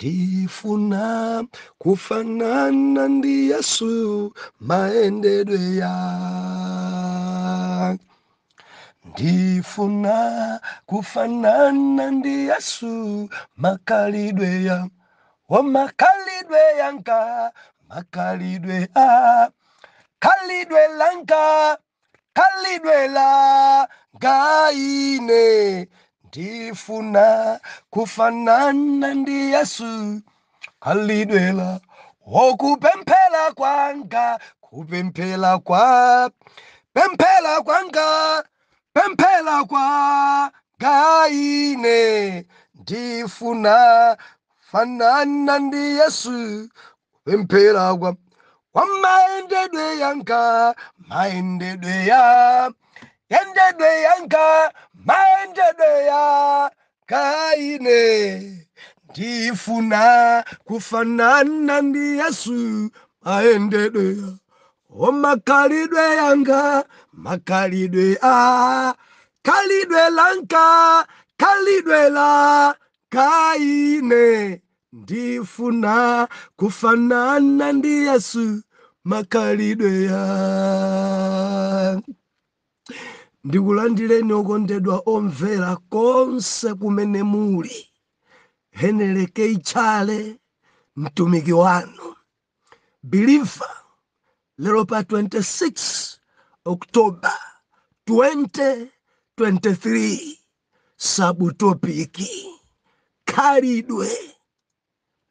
Ndifuna kufanana ndi Yesu maendedwe ya. Ndifuna kufanana ndi Yesu makalidwe ya. O makalidwe yanga, makalidwe a. Kalidwe langa, kalidwe langa ine. Ndifuna kufanana ndi Yesu kalidwe la. Okupemphera kwanga, kupemphera kwa, pemphera kwanga, pemphera kwanga ine. Ndifuna kufanana ndi Yesu kupemphera kwa. Wamaendedwe yanga, maendedwe ya, yendedwe yanga, maendedwe yanga ine. Ndifuna kufanana ndi Yesu maendedwe ya. O makalidwe yanga, makalidwe a, kalidwe langa, kalidwe langa ine. Ndifuna kufanana ndi Yesu makalidwe ya. Ndikulandireni okondedwa omvera konse kumene muli. Henry K. Chale mtumiki wanu believer, lero pa 26 October 2023, subtopic khalidwe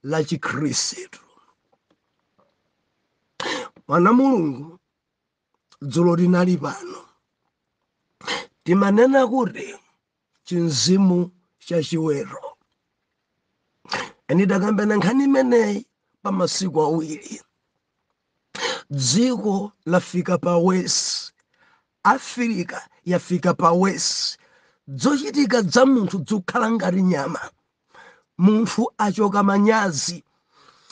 la Chikhristu. Mwana Mulungu, dzulo linali pano timanena kuti chinzimu cha chiweto, eni takambena nkhani imeneyi pa masiku awiri. Dziko lafika pa worst, Africa yafika pa worst. Zochitika za munthu zikukhala ngati nyama. Munthu achoka manyazi,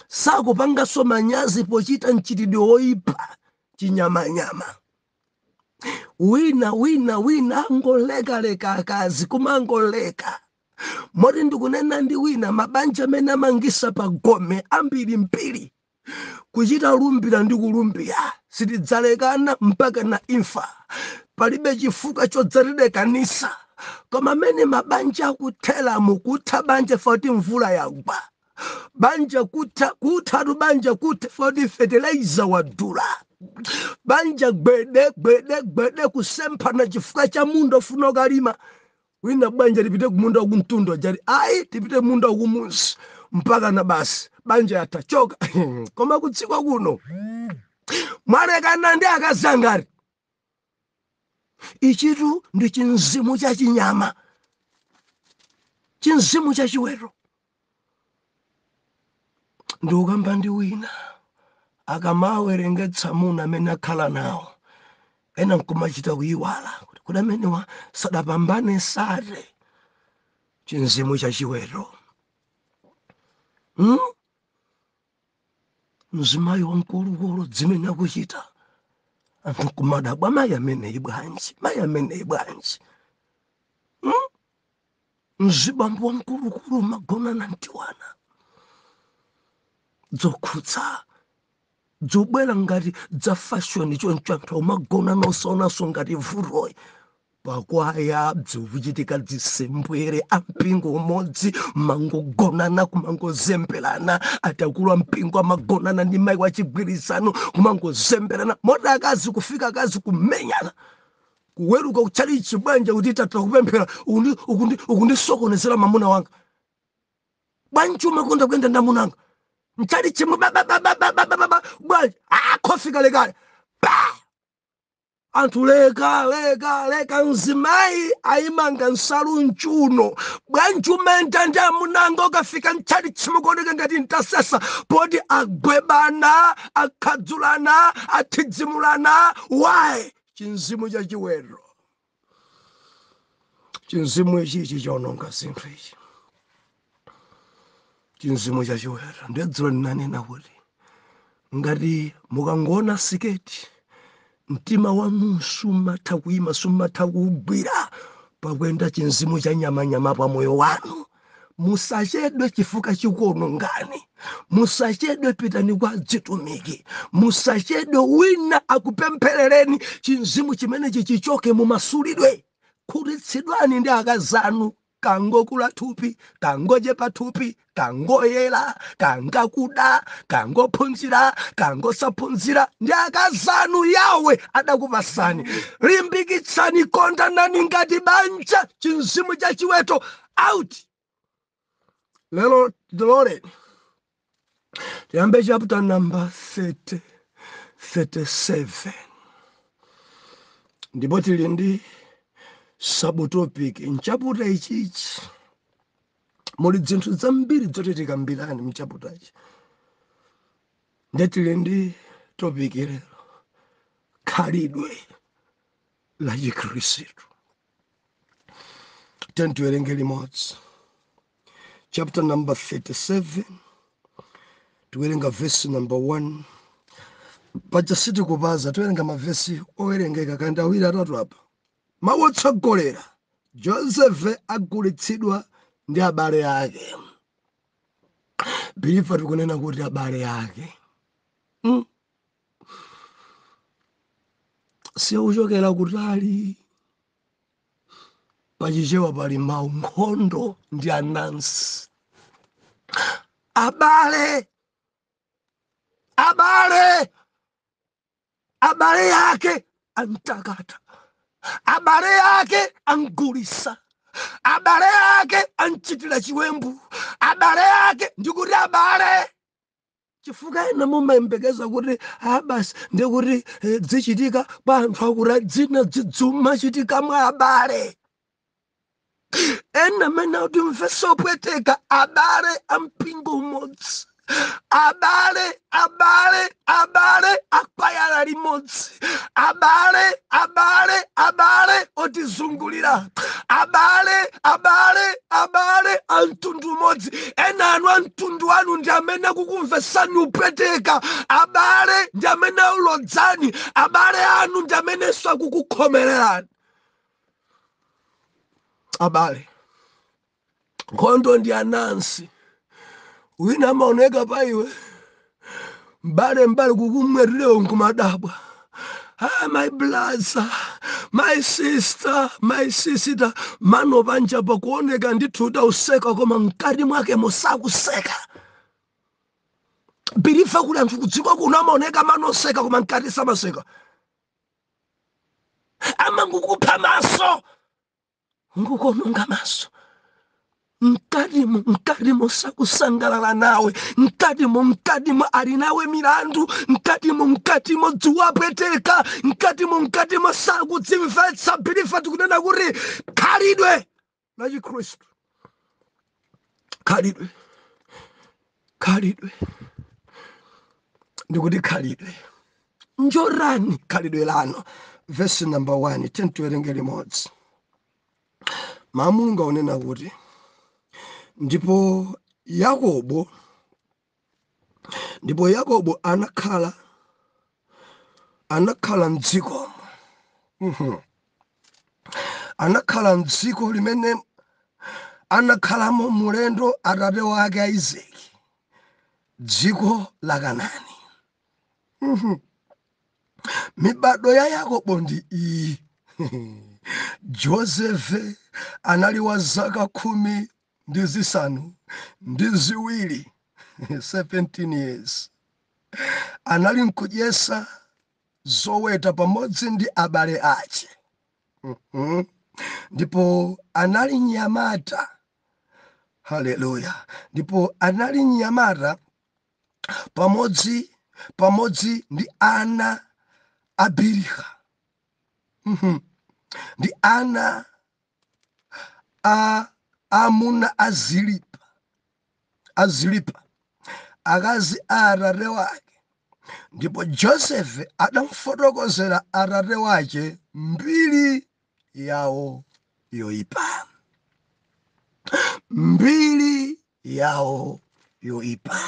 sakupanganso manyazi pochita mchitidwe woyipa, chinyamanyama. Wina wina wina angolekaleka, akazi kumangoleka. Moti ndikunena ndi wina, mabanja amene amangisa pa gome ambiri mpiri kuchita lumbira ndi kulumbira, sitidzalekana mpaka na imfa, palibe chifukwa chodzatilekanisa. Koma amene mabanja akuthera, mukutha banja foti mvula yagwa, banja kutha, kuthatu banja kutha foti fertilizer wadula, banja gwede gwede gwede, kusemphana chifukwa cha munda ofuna ukalima. Wina banja lipite kumunda wakumtundo, jati ayi, tipite munda wakumuzi, mpaka na basi banja yatha choka. Koma kudziko kuno mwalekana ndi akazangati ichitu ndi chinzimu cha chinyama, chinzimu cha chiweto. Ndikukamba ndi wina, akamawerengetsa muna amene akhala nawo, ena nkumachita kuyiwala kuti amenewa sadapambane sate. Chinzimu cha chiweto, Mzimayi wamkulukulu dzimene akuchita, anthu nkumadabwa, mayi ameneyi bwanji, mayi ameneyi bwanji, Mzibambo wamkulukulu magonana ntiwana, zokhudza zobwera ngati za fashion choncho, anthu amagonana osaonanso ngati vutoyi. Pakwaya zikuchitika zisembwere, ampingo umodzi mangogonana, kumangozembelana. Atakulu ampingo amagonana ndi mayi wachigwirizano, kumangozembelana. Moti akazi kufika akazi kumenyana, kuweruka kuchalichi bwanja kuti tata kupemphera, ukundisokonezera mamuna wanga bwanji, umakonda kuyenda ndamunanga mchalichi bababababababa bwanji. Khofi kalekale ba anthu leka leka leka. Mzimayi ayimanga nsalu mchuno bwanji, umenta ndi amunanga, ukafika mchalichi mukuoneka ngati mtasesa, poti agwebana, akhadzulana, athidzimulana. Why? Chinzimu cha chiweto. Chinzimu ichichi chaononga zinthu ichi, chinzimu cha chiweto. Ndedzulo ndinanena kuti ngati mukangoona siketi, mtima wanu sumatha kuyima, sumatha kugwira, pakuyenda chinzimu cha nyamanyama pa moyo wanu. Musachedwe chifukwa chikuonongani. Musachedwe, pitani kwa azitumiki. Musachedwe, wina akupempherereni chinzimu chimenechi chichoke, mumasulidwe. Khutitsidwani ndi akazanu. Kangokula thupi, kangochepa thupi, kangoyera, kangakuda, kangophunzira, kangosaphunzira, ndi akazanu yawe adakupasani. Limbikitsani, kondanani ngati banja. Chinzimu cha chiweto out. Lero tilole tiyambe chapter number 30, 37, ndipo tili ndi subtopic mchapter ichichi. Muli zinthu zambiri zoti tikambirani mchapterchi, nde tili ndi topic lero, khalidwe la Chikhristu. Tiwerenge limodzi chapter number 37. Tiwerenga verse number 1. Paja sitikupaza, tiwerenga mavesi owerengeka kandi awiri, atatu apa. Mawu otsogolera: Josefe agulitsidwa ndi abale ake. Believer, tikunena kuti abale ake Siuchokera kutali. Pachichewa pali mawu, nkhondo ndi anansi. Abale, abale, abale yake antakata, abale yake angulisa, abale ake anchitira chiwembu, abale ake. Ndikuti abale chifukwa ena mumayembekeza kuti ah, basi, ndikuti zichitika pa anthu akuti dzina dzidzumachitika mwa abale ena amene akuti mvesa opweteka. Abale ampingo umodzi, abale, abale, abale akwayala limodzi, abale, abale, abale otizungulira, abale, abale, abale a mtundu umodzi. Ena anu a mtundu wanu ndi amene akukumvesani upweteka. Abale ndi amene aulodzani, abale anu ndi amenenso akukukhomererani. Abale, nkhondo ndi anansi. Wina amaoneka pa iwe mbale, mbale kukumwerirewo nkumadabwa, "Ah, my brother, my sister, my sister." Mano panja pakuoneka ndithu utauseka, koma mkati mwake musakuseka. Believer, kuli anthu kudziko kuno amaoneka mano oseka, koma mkati samaseka. Amangukupha maso, ngukononga maso. Mkatimo, mkatimo sakusangalala nawe. Mkatimo, mkatimo ali nawe milandu. Mkatimo, mkatimo dziwapweteka. Mkatimo, mkatimo sakudzimvetsa. Believer, tikunena kuti khalidwe la Chikhristu, khalidwe, khalidwe. Ndikuti khalidwe njorani? Khalidwe lano. Verse number 1, tiwerenge limodzi. Mawu Mulungu aonena kuti, Ndipo Yakobo anakhala mdzikomo. Anakhala mdziko limene anakhalamo mulendo atate wake Isaki, dziko la Kanani. Mibado ya Yakobo ndi iyi: Josefe anali wa zaka 17, 17 years, anali nkudyesa zoweta pamodzi ndi abale ache. Ndipo anali mnyamata, haleluya, ndipo anali mnyamata pamodzi ndi ana a Biliha ndi ana a amuna a Zilipa, a Zilipa, akazi a atate wake. Ndipo Josefe adamufotokozera atate wache mbiri yawo yoyipa, mbiri yawo yoyipa.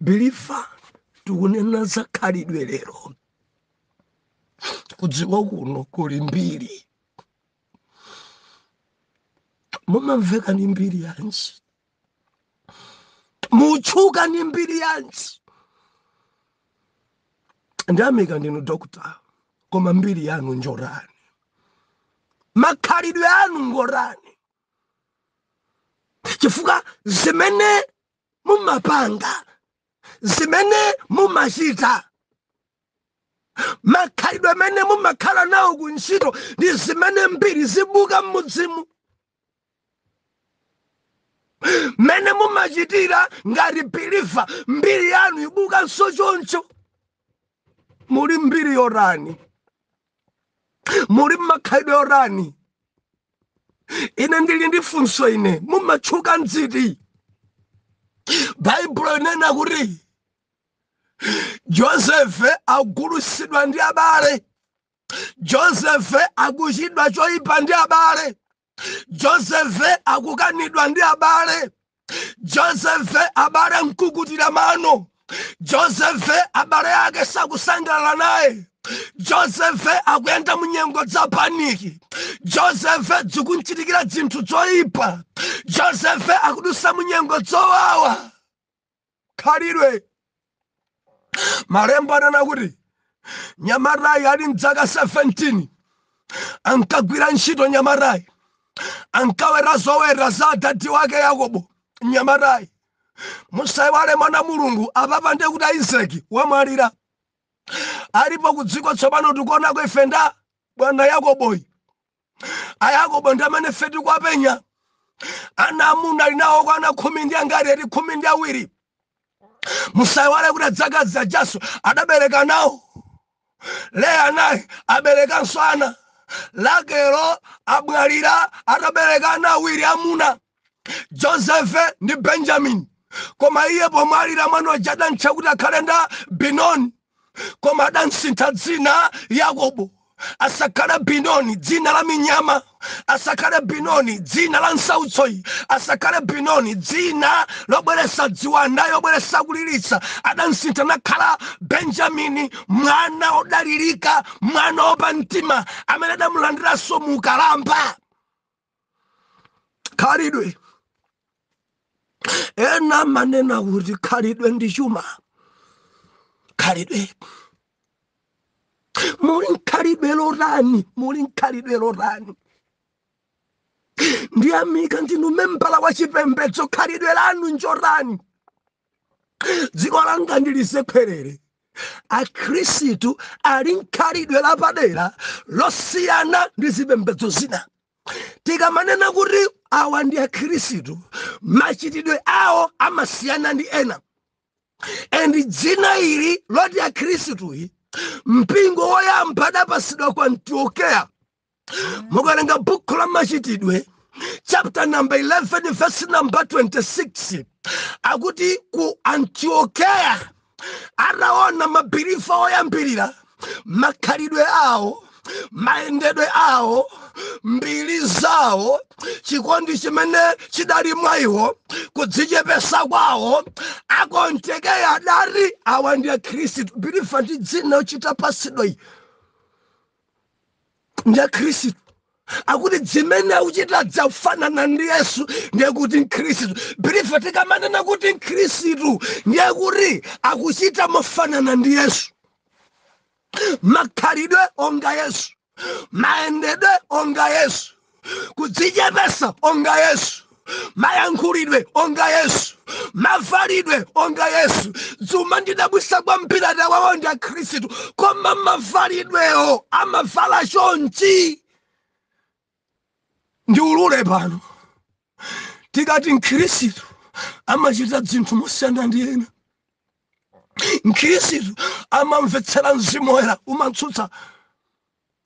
Believer, tikunena za khalidwe lero. Kudziko kuno kuli mbiri. Mumamveka ndi mbiri yanji? Mutchuka ndi mbiri yanji? Ndiyamika ndinu doctor, koma mbiri yanu njorani? Makhalidwe anu ngorani? Chifukwa zimene mumapanga, zimene mumachita, makhalidwe amene mumakhala nawo ku ntchito ndi zimene mbiri zibuka m'mudzimu. Mmene mumachitira ngati believer, mbiri yanu ibukanso choncho. Muli mbiri yorani? Muli mmakhalidwe yorani? Ine ndili ndi funso ine, mumatchuka ndziti? Baibulo inena kuti Josefe agulusidwa ndi abale, Josefe akuchidwa choyipa ndi abale, Josefe akukanidwa ndi abale, Josefe abale mkukutira mano, Josefe abale ake sakusangalala naye, Josefe akuyenda munyengo za panic, Josefe zikunchitikira zinthu zoyipa, Josefe akudusa munyengo zowawa. Khalidwe, malembo anena kuti nyamatayi ali mdzaka 17 ankagwira ntchito. Nyamatayi ankaweta zoweta za adadi wake Yakobo. Nyamatayi, musayiwale mwana Mulungu apapa, ndiye kuti Isaki wamwalira, alipo ku dziko. Tsopano tikuonako ife nda bwana Yakoboyi. Ayakobo ndi amene ife tikuwapenya. Ana amuna ali nawo kwana khumi ndi angati? Ati 12. Musayiwale kuti adzakazi ajaso adabereka nawo. Leya naye aberekanso ana. Lakelo abwalira atabereka ana awiri amuna, Josefe ndi Benjamini. Koma iye pomwalira, mwana uja adamtcha kuti akhale nda Binoni, koma adansintha dzina Yakobo. Asakhale Binoni, dzina la minyama, asakhale Binoni, dzina la nsautsoyi, asakhale Binoni, dzina lobweresa dziwanda, yobweresa kulilitsa. Adansintha nakhala Benjamini, mwana odalirika, mwana wopamtima amene adamulandiranso mu ukalamba. Khalidwe, ena manena kuti khalidwe ndi chuma. Khalidwe, muli nkhalidwe lotani? Muli nkhalidwe lotani? Ndiyamika ndinu membala wa chipembedzo, khalidwe lanu njotani? Dziko langa ndilisekhwerere. Akhristu ali nkhalidwe lapadera losiyana ndi zipembedzo zina. Tikamanena kuti awa ndi akhristu, machitidwe awo amasiyana ndi ena. And dzina ili loti akhristuyi, mpingo woyamba adapasidwa ku Antiokeya. Mukawerenga buku la Machitidwe chapter number 11 verse number 26, akuti ku Antiokeya ataona ma believer oyambirira, makhalidwe awo, mayendedwe awo, mbiri zawo, chikondi chimene chidali mwa iwo, kudzichepesa kwawo, akontekeya adati awa ndi akhristu. Believer ndi dzina ochitapasidwa iyi ndi akhristu. Akuti zimene akuchita dzafanana ndi Yesu, ndiye kuti mkhristu. Believer, tikamanena kuti mkhristu, ndiye kuti akuchita mofanana ndi Yesu, makhalidwe onga Yesu, mayendedwe onga Yesu, kudzichepesa onga Yesu, mayankhulidwe onga Yesu, mavalidwe onga Yesu. Dzuma ndidabwisa kwambiri, ati ndi akhristu koma mavalidwewo amavala chonchi. Ndiulule pano, tikati mkhristu amachita zinthu mosiyana ndi ena. Mkhristu amamvetsera Mzimu Woyera, umatsutsa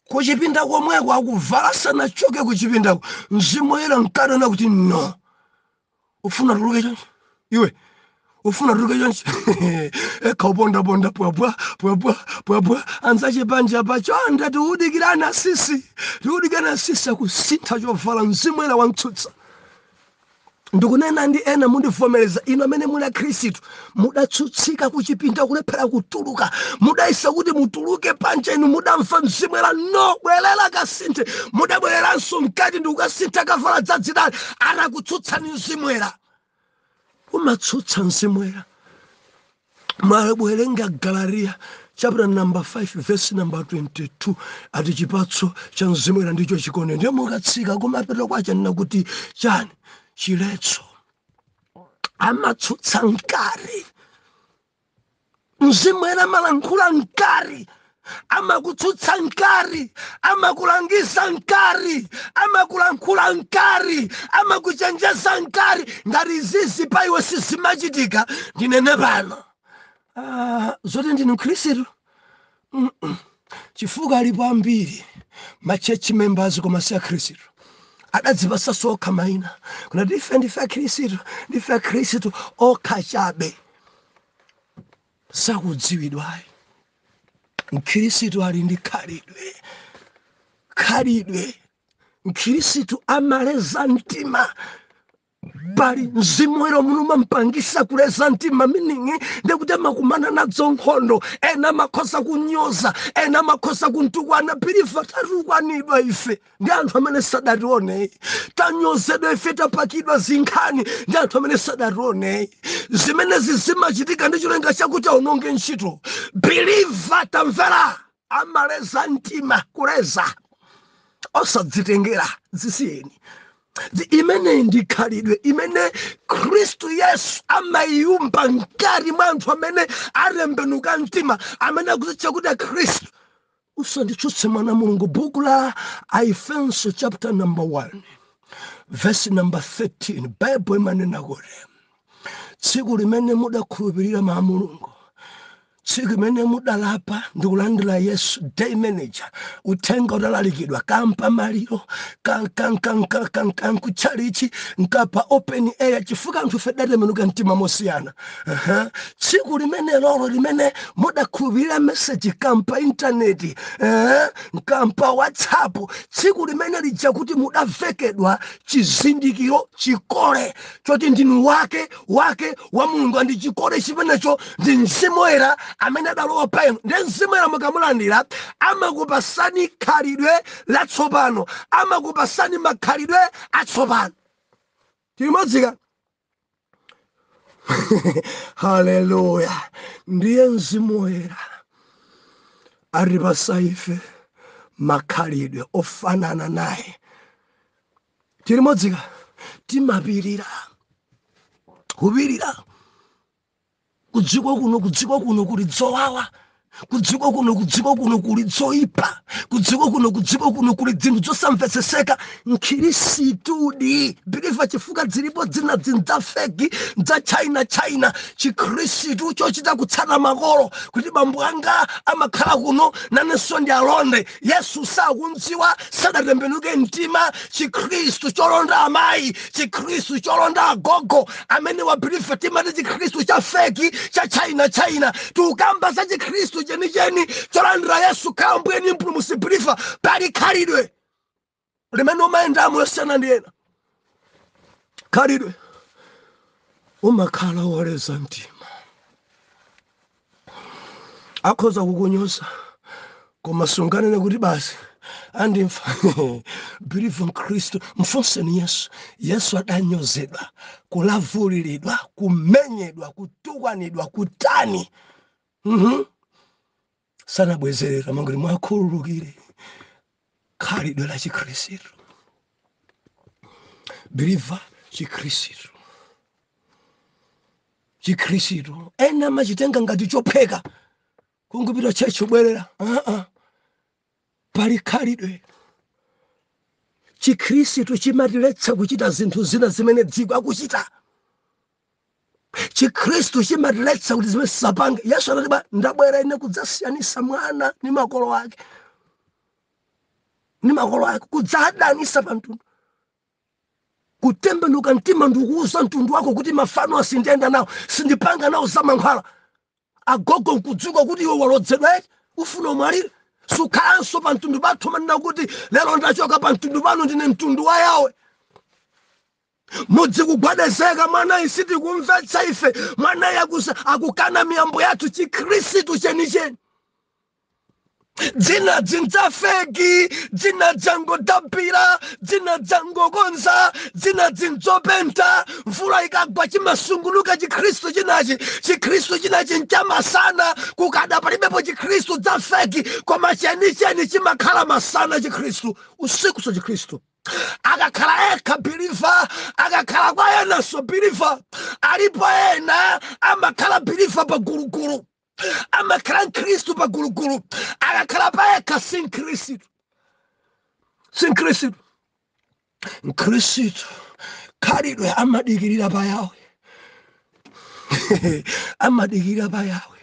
kuchipinda komweko akuvala. Sanachoke kuchipindako, Mzimu Woyera nkanena kuti, "No, ufuna tuluke chonchi iwe, ufuna tuluke chonchi." Ekha upondaponda, pwapwa pwapwa pwapwa. Anzachipanja pachonde, tiudikirana sisi, tiudikirana sisi. Akusintha chovala, Mzimu Woyera wamtsutsa. Ndikunena ndi ena, mundivomereza inu amene muli akhristu, mudatsutsika kuchipinda, kulephera kutuluka, mudayesa kuti mutuluke panja, inu mudamva Mzimu Woyera, "No, bwerera kasinthe." Mudabwereranso mkati ndi kukasintha, kavala dzadzidali, atakutsutsani Mzimu Woyera. Umatsutsa Mzimu Woyera. Mwawerenga Galatiya chapter number 5 verse number 22, ati chipatso cha Mzimu Woyera ndicho chikondi. Ndiye mukatsika kumapeto kwacha nena kuti chani? Chiletso. Amatsutsa mkati. Mzimu Woyera amalankhula mkati, amakutsutsa mkati, amakulangiza mkati, amakulankhula mkati, amakuchenjeza mkati. Ngati izizi pa iwe sizimachitika, ndinene pano, zoti ndinu Mkhristu. Chifukwa alipo ambiri ma church members koma si akhristu, adadzipasa sokha mayina kunati ife ndife akhristu, ndife akhristu, okha chabe sakudziwidwayi. Mkhristu ali ndi khalidwe, khalidwe. Mkhristu amaleza mtima. Pali Mzimu Woyera umene umampangisa kuleza mtima, meaning ndekuti amakumana nadzo nkhondo. Ena amakhoza kunyoza, ena amakhoza kuntukwana. Believer, tatukwanidwa ife ndi anthu amene sadatione, tanyozedwa ife, tapakidwa zinkhani ndi anthu amene sadatione. Zimenezi zimachitika ndi cholinga chakuti aononge ntchito. Believer, tamvera, amaleza mtima, kuleza, osadzitengera, zisiyeni. Imeneyi ndi khalidwe imene Khristu Yesu amayiyumba mkati mwa anthu amene atembenuka mtima, amene akudzitcha kuti akhristu. Usanditsutse, mwana Mulungu. Buku la Aefeso chapter number 1 verse number 13, Bible imanena kuti tsiku limene mudakhulupirira mwa Mulungu, tsiku limene mudalapa ndi kulandira Yesu, day manager, uthenga utalalikidwa kampa maliro, kutchalichi, nkapa open air, chifukwa anthu ife datembenuka mtima mosiyana. Tsiku limene lolo limene mudakhulupirira message kampa intaneti, nkampa WhatsApp, tsiku limene lija kuti mudavekedwa chizindikiro, chikole choti ndinu wake wake wa Mulungu. Ndi chikole chimenecho ndi Mzimu Woyera amene adalowa pa inu. Ndi Mzimu Woyera mukamulandira amakupasani khalidwe latsopano, amakupasani makhalidwe atsopano. Tilimodzika? Haleluya! Ndiye Mzimu Woyera atipasa ife makhalidwe ofanana naye. Tilimodzika? Timapirira, kupirira kudziko kuno. Kudziko kuno kuli dzowawa, kudziko kuno, kudziko kuno kuli dzoipa, kudziko kuno, kudziko kuno kuli dzinthu zosamvetseseka. Mkhristitudi, believer, chifukwa zilipo dzina dzinza fake dza China China, chikhristu chochita kutsata makolo, kuti bambo anga amakhala kuno, nanenso ndi alonde. Yesu sakundziwa, sadatembenuke mtima. Chikhristu cholonda amayi, chikhristu cholonda agogo amene wa, believer, timati chikhristu cha fake, cha China China. Tikukamba za chikhristu chenicheni cholandira Yesu khala Mbuye ndi Mpulumutsi. Believer, pali khalidwe limene umayendamo yosiyana ndi ena. Khalidwe, umakhala woleza mtima. Akhoza kukunyoza koma sunganene kuti basi andimfa. Believer, Mkhristu, mfunseni Yesu. Yesu adanyozedwa, kulavuliridwa, kumenyedwa, kutukwanidwa, kutani. Sanabwezerera, mangoti mwakhululukire. Khalidwe la chikhristu, believer, chikhristu, chikhristu ena amachitenga ngati chopheka, kungopita church, ubwerera. Pali khalidwe. Chikhristu chimatiletsa kuchita zinthu zina zimene dziko akuchita. Chikhristu chimatiletsa kuti zimene sisapange. Yesu anati ba, "Ndabwera ine kudzasiyanisa mwana ndi makolo ake, ndi makolo ake, kudzadanisa pa mtundu." Kutembenuka mtima ndikuuza mtundu wako kuti mafano asindiyenda nawo, sindipanga nawo za mankhwala. Agogo nkudzuka kuti iwe walodzedwa eti, ufuna umwalire, sukhalanso pa mtundu pathu. Manena kuti lero ndachoka pa mtundu pano, ndine mtundu wa Yawe. Mudzi kugwedezeka, mwanayi sitikumvetsa ife, mwanayi akukana miyambo yathu. Chikhristu chenicheni, dzina dzinza fake, dzina dzangodabira, dzina dzangokonza, dzina dzinzopenta, mvula ikagwa chimasungunuka. Chikhristu chinachi, chikhristu chinachi nchamasana, kukada palibepo chikhristu, dza fake. Koma chenicheni chimakhala masana chikhristu, usiku so chikhristu. Akakhala ekha believer, akakhala kwa enanso believer. Alipo ena amakhala believer pagulugulu, amakhala mkhristu pagulugulu, akakhala payekha si mkhristu, si mkhristu. Mkhristu khalidwe amadikirira pa Yawe, amadikirira pa Yawe.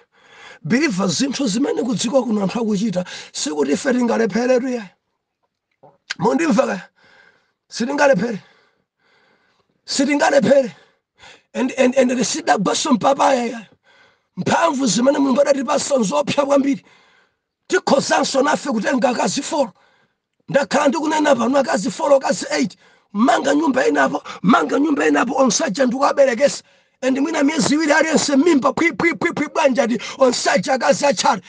Believer, zinthu zimene kudziko kuno anthu akuchita, sikuti ife tingalepheretu yayi. Mundimva kaya? Sitingalephere, sitingalephere. And sidagwaso mpapaya yayo. Mphamvu zimene Mulungu adatipasa nzopsa kwambiri. Tikhozanso nafe kutenga akazi 4. Ndakhala ndikunena pano, akazi 4, akazi 8, manga nyumba inapo, manga nyumba inapo, onsaja ndikuaberekesa, and mwina miyezi 2 aliyense mimba, pwi pwi pwi pwi. Bwanja ati onsaja akazi atchale,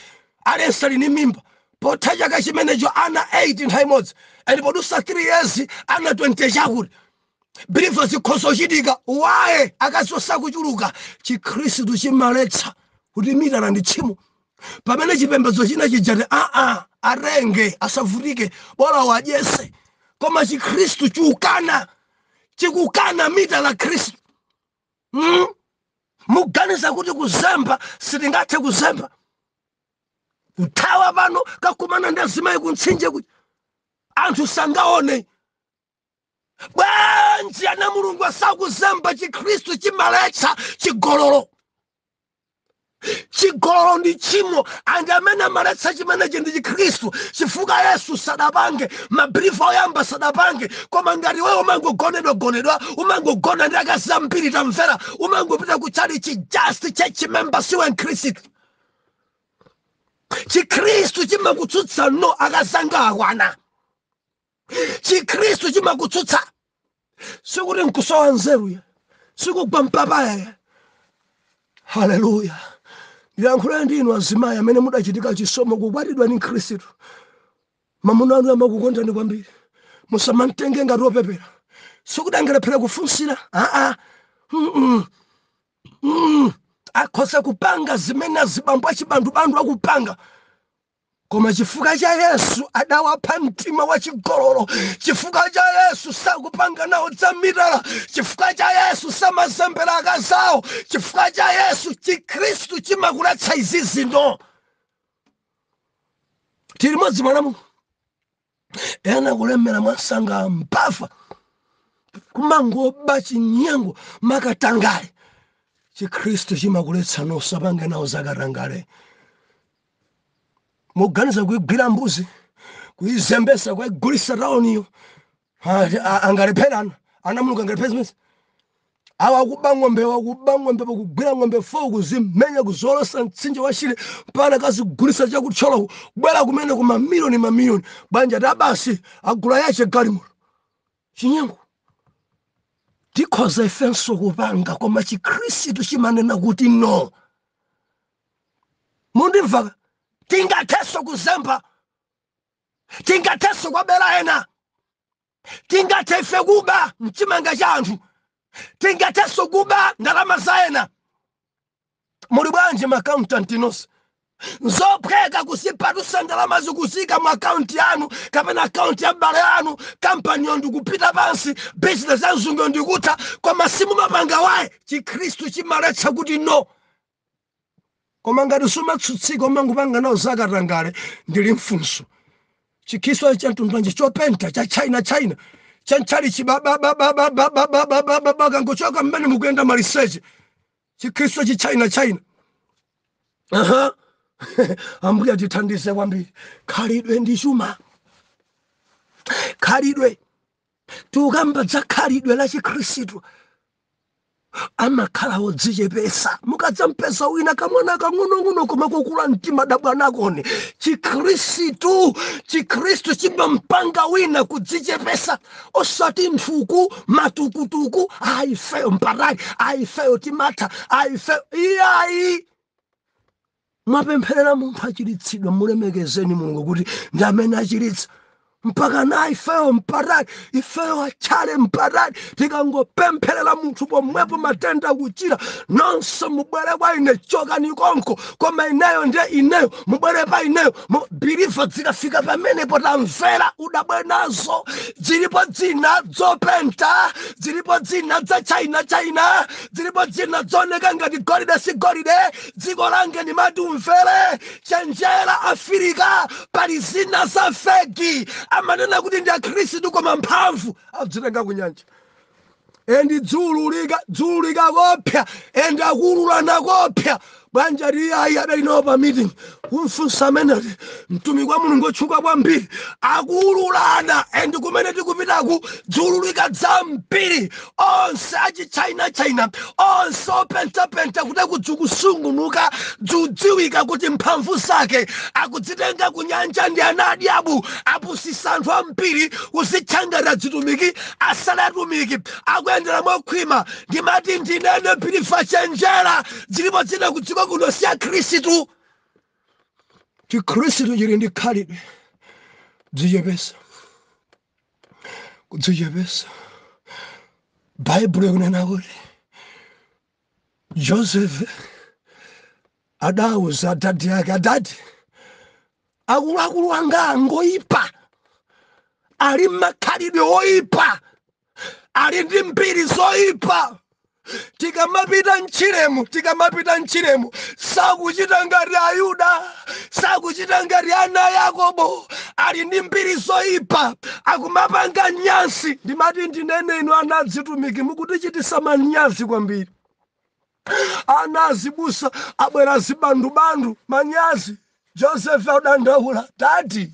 aliyense ali ni mimba. Potha chaka chimenecho ana 8 nthawi imodzi, and podusa 3 years ana 20 chakuti. Believer, zikhoza kuchitika. Waye akazi osakuchuluka? Chikhristu chimaletsa kuti mitala ndi tchimo, pamene chipembedzo china chijati aa, atenge asavutike, bola wadyese. Koma chikhristu chikukana, chikukana mitala khristu. Muganiza kuti kuzemba sitingathe kuzemba, kuthawa pano kakumana ndi azimayi kuntsinje kuti anthu sangaone? Bwanji ana Mulungu asakuzemba? Chikhristu chimaletsa chigololo. Chigololo ndi tchimo, and amene amaletsa chimenechi ndi chikhristu, chifukwa Yesu sadapange, ma believer oyamba sadapange. Koma ngati wewe umangogonedwa gonedwa, umangogona ndi akazi ambiri, tamvera, umangopita kutchalichi, just church member, siwe mkhristu. Chikhristu chimakutsutsa, no, akazanga akwana. Chikhristu chimakutsutsa. Sikuti nkusowa nzeru ya, sikugwa mpapaya ya. Haleluya! Ndilankhula ndi inu azimayi amene mudachitika chisomo kukwatidwa ndi mkhristu. Mamuna anu amakukondani kwambiri, musamamtenge ngati opepera. Sikuti angalephera kufunsira, aa, Akhoza kupanga zimene azibambo achibandubandu akupanga, koma chifukwa cha Yesu adawapha mtima wa chigololo. Chifukwa cha Yesu sakupanga nawo dzamitala. Chifukwa cha Yesu samazembera akazawo. Chifukwa cha Yesu. Chikhristu chimakuletsa izi zino. Tili modzi, mwanamu. Ena kulemera mwasanga, mpafa kumangoba, chinyengo, makatangale. Chikhristu chimakuletsa, nosapange nawo zakatangale. Muganiza kuigwira mbuzi, kuizembesa, kuigulisa taoniyo, angalepherana? Ana Mulungu angalephera zimene awa akuba ng'ombe, wakuba ng'ombe, pakugwira ng'ombe 4, kuzimenya, kuzolosa mtsinje wa Shire, mpaka kazigulisa chakuthyolo, kubwera kumene ku mamiliyoni mamiliyoni. Banja tabasi agula yache galimoto. Chinyengo tikhoza ifenso kupanga, koma chikhristu chimanena kuti no. Mundimva? Tingathenso kuzemba, tingathenso kwabera ena, tingathe ife kuba mchimanga cha anthu, tingathenso kuba ndalama za ena. Muli bwanji ma accountant nonse? Nzophweka kusipatusa ndalama zikuzika mu akaunti yanu kapena akaunti ya mbale yanu, kampaniyo ndikupita pansi, bizinesi ya mzungu ndikutha, koma simumapanga. Waye? Chikhristu chimaletsa kuti no. Koma ngati sumatsutsika, umangopanga nawo zakatangale, ndili mfunso: chikhristu cha mtundu chopenta cha China China chanchali chibababababababababa, kangochoka mmene mukuyenda maliseche, chikhristu chi China China? Aha, Ambuye atithandize kwambiri. Khalidwe ndi chuma. Khalidwe, tikukamba za khalidwe la chikhristu. Amakhala wodzichepesa. Mukadzampeza wina kamwana kang'onong'ono koma kukula mtima, dabwanakoni. Chikhristu chimampanga wina kudzichepesa, osati nthuku matukutuku. Aifeyo mpatali, aifeyo timatha, aifeyo iyayi. Mwapempherera munthu, achiritsidwa, mulemekezeni Mulungu kuti ndi amene achiritsa. Mpaka na ifeyo mpatali, ifeyo achale mpatali. Tikangopempherera munthu pomwepo matenda akuchira. Nonse mubwere kwa ine, chokani konko, koma ineyo ndiye ineyo, mubwere pa ineyo. Believer, zikafika pamenepo tamvera, udabwe nazo. Zilipo dzina dzopenta, zilipo dzina dza China China, zilipo dzina dzooneka ngati golide, si golide. Dziko lange ndimati umvere, chenjera Afirika, pali zina za fake. Amanena kuti ndi Akhristu koma mphamvu adzitenga kunyanja. And dziululika, dziululika kopya and akululana kopya. Bwanja liyayi adalinawo pa meeting kumfunsa amene mtumiki wa Mulungu otchuka kwambiri akululana. And kumene tikupitaku dziululika dzambiri, onse achichina china, onse opentapenta, kuti kudzikusungunuka, dziudziwika kuti mphamvu zake akudzitenga kunyanja. Ndi ana adyabu, apusisa anthu ambiri kuzitchangata dzitumiki, asale atumiki akuyendera mokhwima. Ndimati ndinene, believer, chenjera, zilipo zina kudziko kuno si Akhristu. Chikhristu chili ndi khalidwe, dzichepesa, kudzichepesa. Baibulo ikunena kuti Joseph adawuza adadi ake, "Adadi, akuluakulu anga angoyipa, ali makhalidwe oyipa, ali ndi mbiri zoyipa. Tikamapita mchiremu, tikamapita mchiremu, sakuchita ngati Ayuda, sakuchita ngati ana a Yakobo, ali ndi mbiri zoyipa, akumapanga nyansi." Ndimati ndinene, inu ana adzitumiki mukutichitisa manyazi kwambiri. Ana azibusa abwera zibandubandu, manyazi. Joseph adandaula, "Daddy,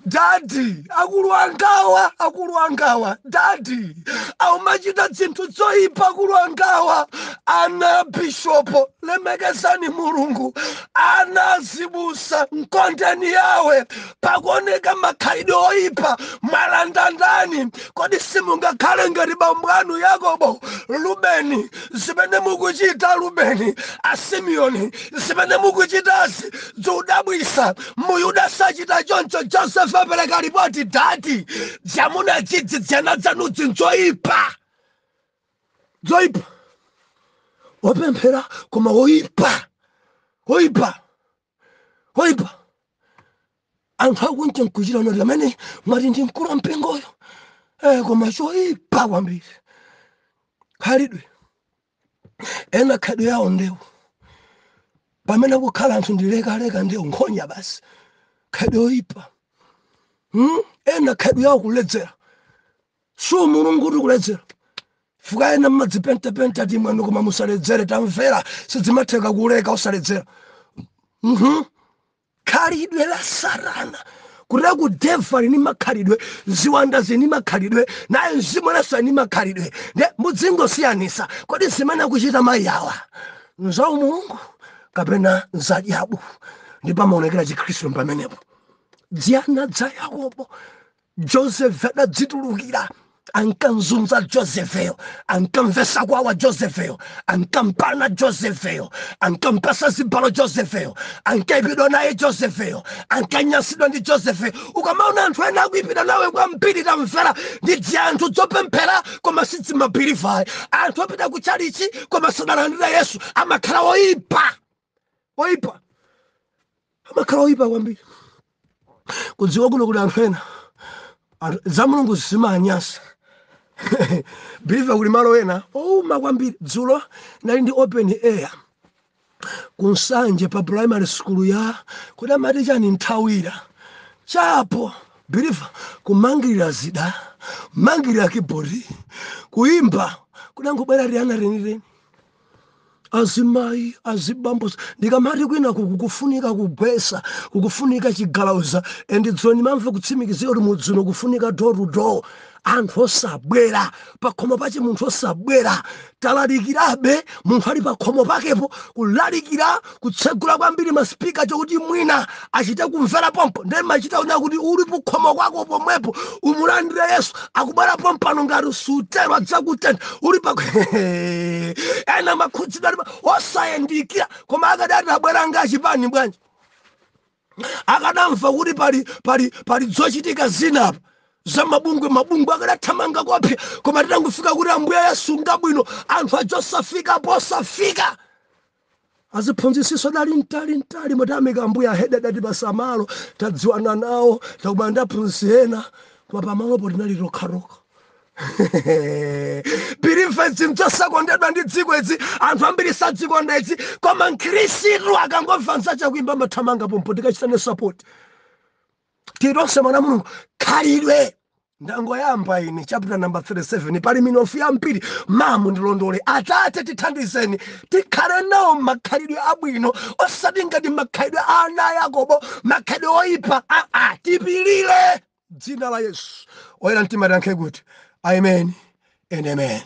daddy, akulu angawa, akulu angawa, daddy, aumachita zinthu zoyipa akulu angawa." Ana bishopo, lemekezani Mulungu. Ana azibusa, mkondeni yawe. Pakuoneka makhalidwe oyipa, mwalanda ndani? Kodi simungakhale ngati bambo anu Yakobo? Rubeni, zimene mukuchita, Rubeni, Asimeoni, zimene mukuchitazi zikudabwisa. Muyuda sachita choncho. Joseph apereka ripoti, "Daddy, dzamuna dzidzi dzana dzanudzi nzoyipa, zoyipa, wopemphera koma woyipa, woyipa, woyipa." Anthu akunja nkuchita noti amene mwati ndi mkulu wa mpingoyo, koma choyipa kwambiri khalidwe. Ena khalidwe yawo ndewu, pamene kukhala anthu ndilekaleka ndewu, nkhonya basi, khalidwe oyipa, Ena khalidwe yawo kuledzera, su Mulungu kuti kuledzera fuka. Ena mmadzipentapenta timwenu koma musaledzere. Tamvera, sidzimatheka kuleka usaledzera. Khalidwe la Satana, kutera ku devil ni makhalidwe, ziwanda zini makhalidwe, naye mzimu naso ni makhalidwe. Nde mudzingosiyanisa, kodi zimene akuchita mayi awa nza umulungu kapena nzadyabu? Ndi pamaonekera Chikhristu pamenepo. Dziyana dza Yakobo, Joseph adadzitulukira. Ankanzunza Josefeyo, ankamvesa kwawa Josefeyo, ankampana Josefeyo, ankampasa zibalo Josefeyo, ankaipidwa naye Josefeyo, ankanyansidwa ndi Josefeyo. Ukamaona anthu ena akuipidwa nawe kwambiri, tamvera, ndi dzianthu dzopemphera koma sidzimabeliever, anthu opita ku chalichi koma sadalandira Yesu, amakhala oyipa, oyipa, amakhala oyipa kwambiri. Kudziwa kuno kuti anthu ena za Mulungu zimanyasa. Believer, kuli malo ena ouma kwambiri. Dzulo ndali ndi open air kuNsanje pa primary school ya kuti amati chani, Nthawira chapo. Believer, kumangirira zida, mangirira keyboard, kuimba, kudangobwera riana renireni, azimayi, azibambo. Ndikamati kwina kukufunika kugwesa, kukufunika chigalauza. And dzulo ndimamva kutsimikizika kuti mudzino kufunika door to door. Anthu osabwera pakhomo pache, munthu osabwera. Talalikirabe, munthu ali pakhomo pakepo. Kulalikira, kutsegula kwambiri masipika, chokuti mwina achite kumvera pompo. Ndiye machita una kuti uli pakhomo kwako pomwepo umulandire Yesu, akubwera pompano. Ngati sutero, adzakutenda uli pa ena makhudzidwa ali osayandikira. Koma akadati abwera ngachipani bwanji? Akadamva kuti pali zochitika zinapa za mabungwe, mabungwe akadathamanga kopya. Koma titangofika kuti Ambuye Yesu ngabwino, anthu ajosafika posafika. Aziphunzisiso dali mtali mtali. Motamika Ambuye, ahede adati pasamalo tadziwana nawo, takumana ndi aphunzitsi ena, koma pamalopo tinali tokhatokha. Bilimve zinthu zosakondedwa ndi dziko idzi, anthu ambiri sadzikonda idzi, koma Mkhristu akangomva nzacha kuimba, mathamanga pompo tikachitane support. Tilonse mwana Mulungu, khalidwe. Ndangoyamba ine chapter number 37, pali minofu yambiri. Mamu ndilondole. Atate, tithandizeni tikhale nawo makhalidwe abwino, osati ngati makhalidwe a ana a Yakobo, makhalidwe oyipa. Aa, tipilire dzina la Yesu. Oyera mtima tiyankhe kuti amen and amen.